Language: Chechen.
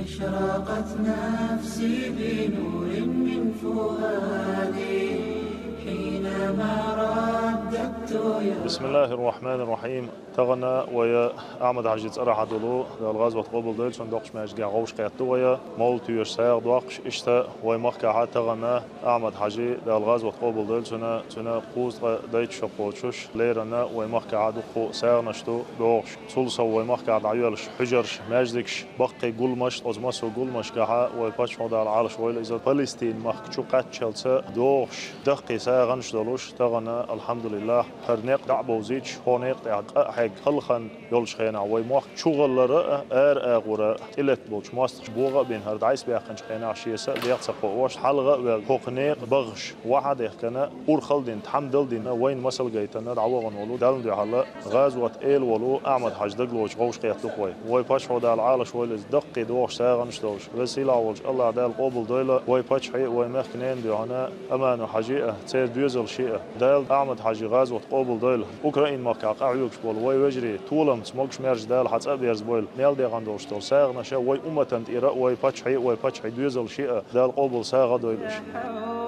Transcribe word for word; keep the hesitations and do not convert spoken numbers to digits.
أشرقت نفسي بنور من فؤادي حينما رددت يا بسم الله الرحمن الرحيم. Тахана вай Ахьмад-Хьажи цӀерагӀа долу, Дала гӀазот къобалдойла цуьнан, доккхачу маьждигехь гӀовш кхетта вай, мовлид тоьшуш сагӀа доккхуш. Иштта вай махкахьа тахана Ахьмад-Хьажи, Дала гӀазот къобалдойла цуьнан, цуьнан кхузткъа дейтта шо кхочуш, леррина вай махкахьа дуккха а сагӀанаш ду догӀуш. Цул сов вай махкахь дӀайоьллуш хьуьжарш, маьждигаш, баккхий гуламаш, оцу массо а гуламашкахьа вай паччахьо, Дала Ӏалаш войла иза, Палестин-махка чу кхаччалца догӀуш, даккхий сагӀанаш долуш, тахана, алхьамдулиллахь, хӀара некъ дӀа а бовзуьйтуш, хӀокху некъа тӀехь къа а хьегна, хӀаллакьхилла йолчу хенахь вай мохк чу гӀалара а, ара агӀора а тӀелетта болчу мостагӀаша богӀа а бина, хӀара дӀасабаьккхинчу хенахь шен са а дегӀ ца кхоош, хьалха а ваьлла, хӀокху некъа бахаш, вахьа а дехкина, урхалла а дина, тхьамдал а дина, вайна масал гайтина дӀавахана волу, Далла дуьхьал гӀазот эла волу Ахьмад-Хьажи дагалоцуш гӀовш кхетта ду-кх вай. Вай паччахьо, Дала Ӏалаш войла иза, даккхий догӀуш сагӀанаш долуш. Веза-сийлахь волчу АллахӀ Дала къобалдойла вай паччахье а, вай мехкан ненан а дуьхьал Аману-Хьажи а, церан доьзалше а. Дала Ахьмад-Хьажин гӀазот къобалдойла. Украин-махкахь къахьоьгуш болу вай вежарий толамца могуш-маьрша Дала хьан цӀа а берзабойла. Мел дегӀана долуш долу сагӀанаш а вай умматана тӀера а, вай паччахье а, вай паччахьан доьзалше а Дала къобал сагӀа а дойла уьш.